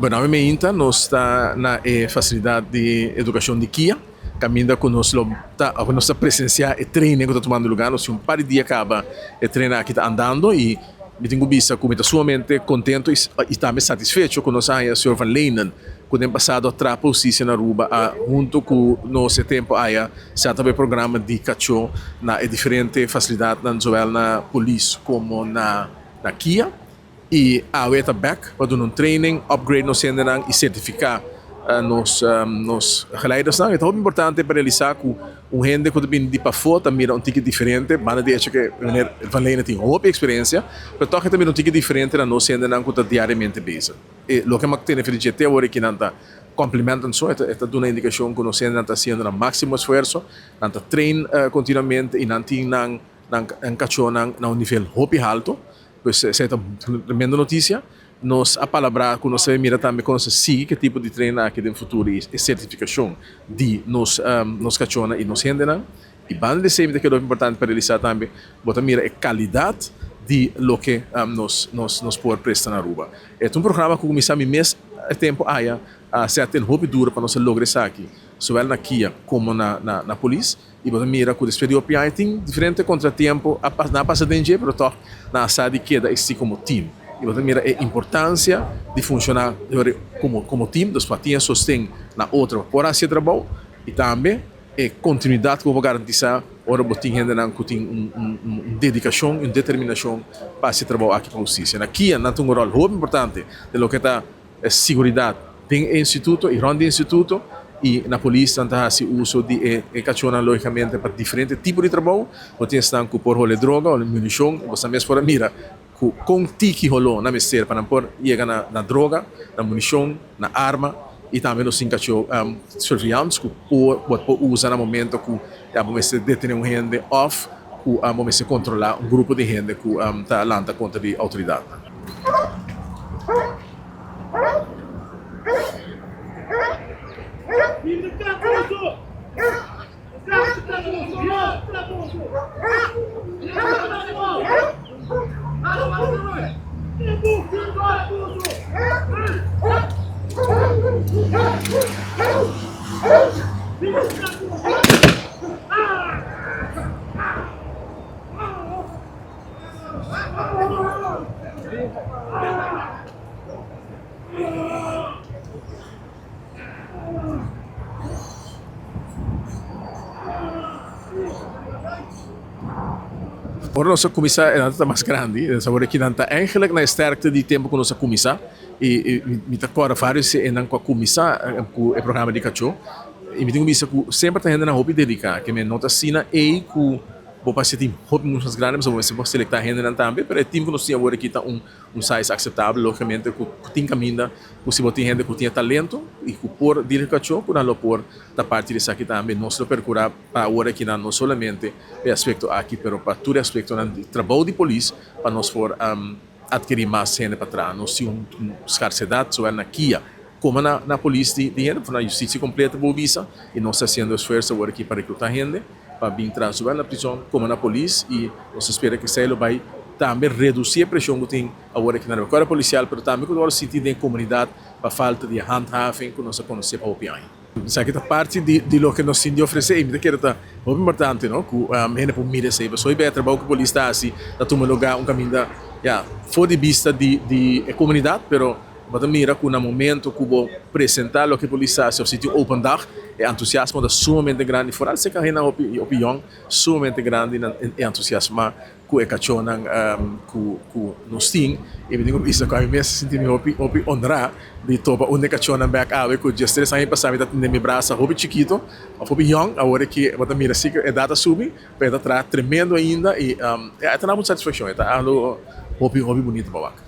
Bueno, awe meinta nos ta na e facilidad di educacion di Kia, caminda cu nos lo ta, of nos ta presencia e training cu ta tumando lugar. Nos tin un par di dia caba e training aki ta andando y mi tin cu bisa cu mi ta sumamente contento y tambe satisfecho cu nos a haya señor Van Leenen cu den pasado a traha pa husticia na Aruba a hunto cu nos e tempo aya set up e programa di cacho na e diferente facilidadnan zowel na polis como na Kia. Y awe ta bek pa duna un training, upgrade nos hendenan y certifica nos nos geleidersnan. E ta hopi importante pa realisa cu un hende cu ta bini di pafo ta mira un tiki diferente, banda di hecho cu meneer Van Leenen tin hopi experiencia, pero toch e ta mira un tiki diferente na nos hendenan cu ta diariamente bezig. E loke mi a tene for di dje te awor aki nan ta complimenten so, e ta duna indicacion cu nos hendenan ta haciendo nan maximo esfuerzo, nan ta train continuamente y nan tin nan nan cachonan na un nivel hopi halto. Pues esei ta un tremendo noticia. Nos a palabrá cu nos ta mira tambe con nos ta sigui ke tipo di train aki den futuro y e certificacion di nos nos cachonan y nos hendenan. Y banda di esei mi ta kere hopi importante pa realisa tambe bo ta mira e calidad di loke nos nos nos por presta na Aruba. E ta un programa cu cuminsa mi mes e tempo aya a sete hopi duro pa nos a logra esaki zowel na kia como na na polis. I bo ta mira ku despues di hopi aña tin diferente kontratiempo a nan a pasa den dje, pero tòg nan a sa di keda eksistí komo tim. I bo ta mira e importansia di funshoná komo komo tim, dus pa tin e sosten na otro pa por hasi e trabou i tambe e kontinuidat ku bo por garantisá ora bo tin hendenan ku tin un un un dedikashon i un determinashon pa hasi e trabou aki pa hustisia. Na kia nan ta un ròl hopi importante den loke ta E siguridat den e instituto i rònt di e instituto i na polis nan ta hasi uso di e kachónan lógikamente pa diferente tipo di trabou. Bo tin esnan ku por hole droga, hole munishon, bo sa mes por a mira ku kon tiki holó nan mester pa nan por yega na droga, na munishon, na arma i tambe nos tin kachó surveillance ku por bo por usa na momento ku ya bo mester detené un hende òf ku bo mester kontrolá un grupo di hende ku ta lanta kontra di outoridatnan. Ora nos a kuminsá e nan ta mas grandi, awor aki nan ta eigenlijk na e sterkte di tempu ku nos a kuminsá i mi ta kòrda vários di esnan ku a kuminsá ku e programa di kachó i mi tin ku bisa ku semper ta hendenan hopi dediká, ke men no ta asina ei ku bo por hasi tin hopi muchu mas grandi pasobra bo mester por selektá hendenan tambe, pero e tim ku nos tin awor aki ta un Un size akseptabel, lógikamente ku tin kaminda ku si bo tin hende ku tin e talento i ku por dirigi kachó ku nan lo por ta parti di esaki tambe. Nos lo perkurá pa awor aki nan no solamente pa e aspekto aki pero pa tur e aspektonan di trabou di polis pa nos por atkirí mas hende pa traha. Nos tin un skarsedat sowel na kia komo na na polis di hende, na yustisia kompleto bo bisa i nos ta hasiendo esfuerso awor aki pa rekrutá hende. pa bin traha zowel na prizon komo na polis i nos ta spera ku esei lo bai tambe redusí e preshon ku tin awor aki na Recuerdo Polisial pero tambe ku ta wòrdu sinti den komunidat pa falta di handhaving ku nos a konosé pa hopi aña. Esaki ta parti di loke nos tin di ofresé i mi ta kere ta hopi importante no ku hende por mira esei pasobra hopi bia e trabou ku polis ta hasi ta tuma lugá un kaminda ya for di bista di e komunidat pero Bo ta mira ku na momento ku bo presentá loke polis ta hasi òf si tin open dag, e antusiasmo ta sumamente grandi. Foral si e kahenan hopi hopi yòn, sumamente grandi nan e antusiasmá ku e kachónan ku ku nos tin. I mi tin ku bisa ku ami mes ta sinti mi hopi hopi honrá di topa un di e kachónan bèk awe ku diestres aña pasá mi ta tende mi brasa hopi chikito òf hopi yòn. Awor aki bo ta mira si ku edat a subi, pero e ta traha tremendo ainda i e ta daba un satisfakshon, e ta algu hopi hopi bunito pa wak.